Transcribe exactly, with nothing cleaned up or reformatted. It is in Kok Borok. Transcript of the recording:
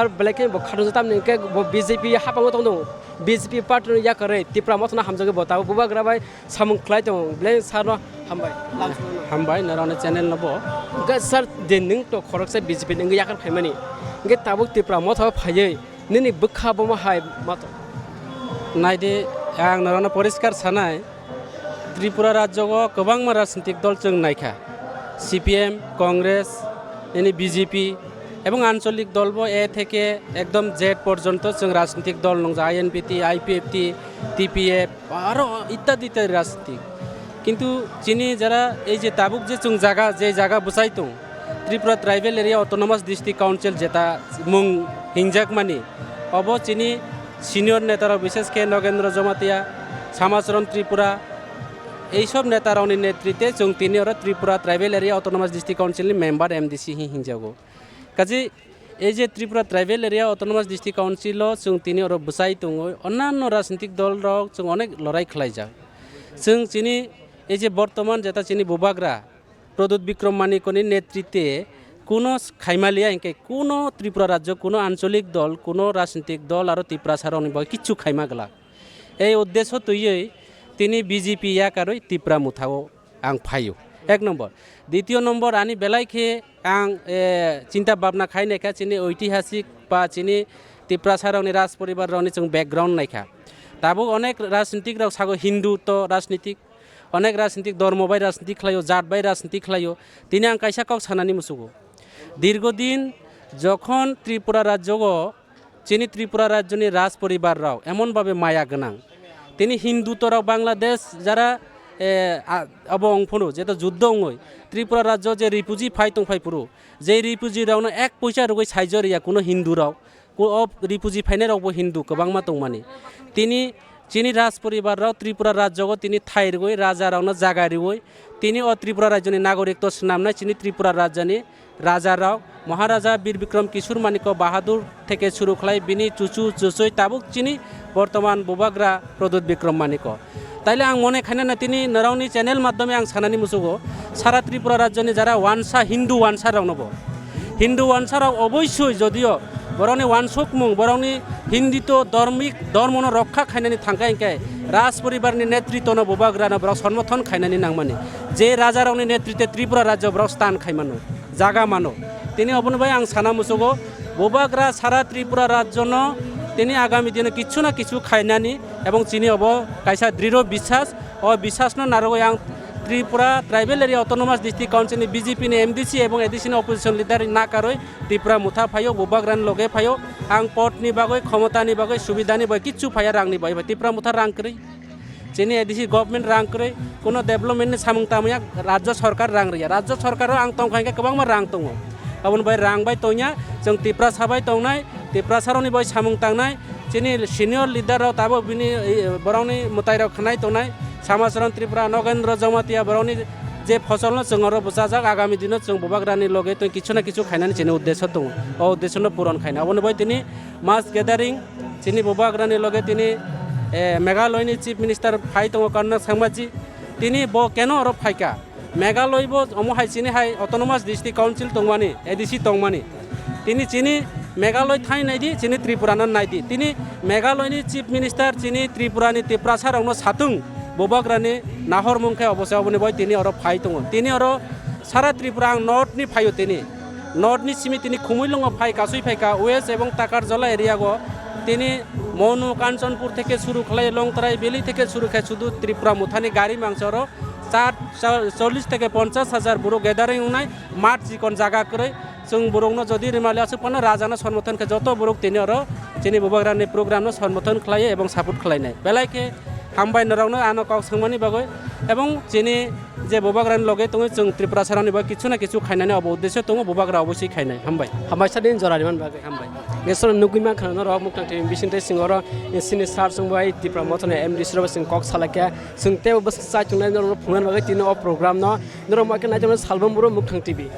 Ar belai khe bo khatungsa tamni hwnkhe bo B J P haphango tongdo. B J P party no yakarwi Tipra Motha no hamjagwi bo tabuk bubagra bai samung khlai tongo. Belai sir no hambai. Hambai norokni channel no bo. Hwnkhe sir, de nwng to khoroksa B J P ni wngwi yakar phaimani. Hwnkhe tabuk Tipra Motha o phaiwi nini bwkha bomo hai mato. Naidi, ang norokno poriskar sanai, Tripura rajyo o kwbangma rajnitik dol chwng naikha, C P M, Congress, nini B J P, ebong ancholik dol bo A theke ekdom Z porjonto chwng rajnitik dol nungjak, I N P T, I P F T, T P F, aro ittadi ittadi rajnitik. Kintu chini jara ei je tabuk je chwng jaga, je jaga bwchai tong, Tripura Tribal Area Autonomous District Council jeta mung hinjakmani, obo chini senior netarok, bishesh khe Nogendra Jamatia, Samacharan Tripura, ei sob netarokni netrite chwng tini oro Tripura Tribal Area Autonomous District Council ni member M D C hi hinjago. Kaje ei je Tripura Tribal Area Autonomous District Council o chwng tini oro bwchai tongo, onnanno rajnitik dol rok chwng onek lorai khlaijak. Chwng chini ei je bortoman jeta chini bubagra Pradyut Bikram Manikoni netrite kuno khaimaliya hinkhe kuno Tripura rajyo, kuno ancholik dol, kuno rajnitik dol aro Tiprasa rokni bagwi kichu khaima glak. Ei uddesho twiwi tini B J P yakarwi Tipra Motha o ang phaio. Ek nombor. Ditiyo nombor, ani belai khe ang, eh, chinta bhabna khai naikha chini oitihasik ba chini Tiprasa rokni raj poribar rokni chwng background naikha. Tabuk onek rajnitik rok sago Hindu to rajnitik, onek rajnitik dhormo bai rajnitik khlaio, jat bai rajnitik khlaio. Tini ang kaisa kok sanani musugo. Dirgo din jokhon Tripura rajyo o chini Tripura rajyoni raj poribar rok emon babe maya gwnang. Tini Hindu torok Bangladesh jara, eh, a-, abo wng phano jeto juddo wngwi Tripura rajyo je refugee phai tong phai phuru, je refugee rokno ek poisa rwgwi saijo riya kuno Hindu rok, ku-, o refugee phainai rokbo Hindu kwbangma tongmani. Tini chini raj poribar rok Tripura rajyo o tini thai rwgwi raja rokno jaga riwi tini o Tripura rajyoni nagorik to swnamnai chini Tripura rajyoni raja rok, Maharaja Bir Bikram Kishore Manikya Bahadur theke suru khlai bini chuchu chuchwi tabuk chini bortoman bubagra Pradyut Bikram Manikya. Taile ang mone khainana tini norokni channel maddhome ang sanani musugo, sara Tripura rajyoni jara wansa, Hindu wansa rokno bo. Hindu wansa rok oboisoi jodio borokni wansukmung, borokni Hindu to dhormik dhormono rokha khainani thangkha hinkhe raj poribarni netritono bubagrano borok somorthon khainani nangmani. Je rajarokni netrite Tripura rajyo borok stan khaimano, jaga mano. Tini obono bai ang sana musugo, bubagra sara Tripura rajyono tini agami dino kichu na kichu khainani ebong chini obo kaisa dridho biswas. O biswasno narwgwi ang Tripura Tribal Area Autonomous District Council ni B J P ni M D C ebong A D C ni opposition leader nakarwi Tipra Motha phaio, bubagrani loge phaio. Ang podni bagwi, khomotani bagwi, subidani bagwi kichu phaiya, rangni bagwi phai. Tipra Motha rang kwrwi. Chini A D C government rang kwrwi, kuno development ni samung tangmaya rajyo sarkar rang rwya. Rajyo sarkar o ang tongkha hinkhe kwbangma rang tongo. Aboni bai rang bai tongya, chwng Tiprasa bai tongnai, Tiprasa rokni bai samung tangnai, chini senior leader rok tabuk bini, eh, borokni mwtai rok khwnai tongnai, Samacharan Tripura, Nogendra Jamatia borokni je phosolno chwng oro bwchajak, agami dino chwng bubagrani loge twi kichu na kichu khainani chini uddesho tongo. O uddeshono puron khaina. Aboni bai tini mass gathering, chini bubagrani loge tini, eh, Meghalaya ni Chief Minister phai tongo Conrad Sangma ji. Tini bo keno oro phaikha? Meghalaya bo omo hai chini hai Autonomous District Council tongmani, A D C tongmani. Tini chini Meghalaya thai naidi, chini Tripura no naidi. Tini Meghalaya ni Chief Minister chini Tripura ni Tiprasa rokno satung bubagrani nahormung khe obo se oboni bai tini oro phai tongo. Tini oro sara Tripura ang North ni phaio tini. North ni simi tini Khumulwng o phai kasui phaikha, West ebong Takarjala area go tini Monu, Kanchanpur theke suru khlai, Longtrai Valley theke suru khe sudu Tripura Mothani gari mangsa oro char, char, chollish theke ponchash hajar borok gathering wngnai, mat chikon jaga kwrwi. Chwng borokno jodi rimali aswk phano rajano somorthon khe joto borok tini oro chini bubagrani program no somorthon khlaiwi ebong support khlainai. Belai khe hambai norokno ano kok swngmani bagwi ebong chini je bubagrani loge tongwi chwng Tripura sarani bagwi kichu na kichu khainani obo uddesho tongo, bubagra oboswi khainai. Hambai. Hambai sadi jora rimani bagwi hambai. Besoro nugwi mankha norok Muktang T V bising tei sing oro sini sar chwng bai Tipra Mothani M D C rok sing kok salai khe chwng tei bwswk chai tongnai norok phungnani bagwi tini o program no norok ma khe naitongmani salbam boro Muktang T V.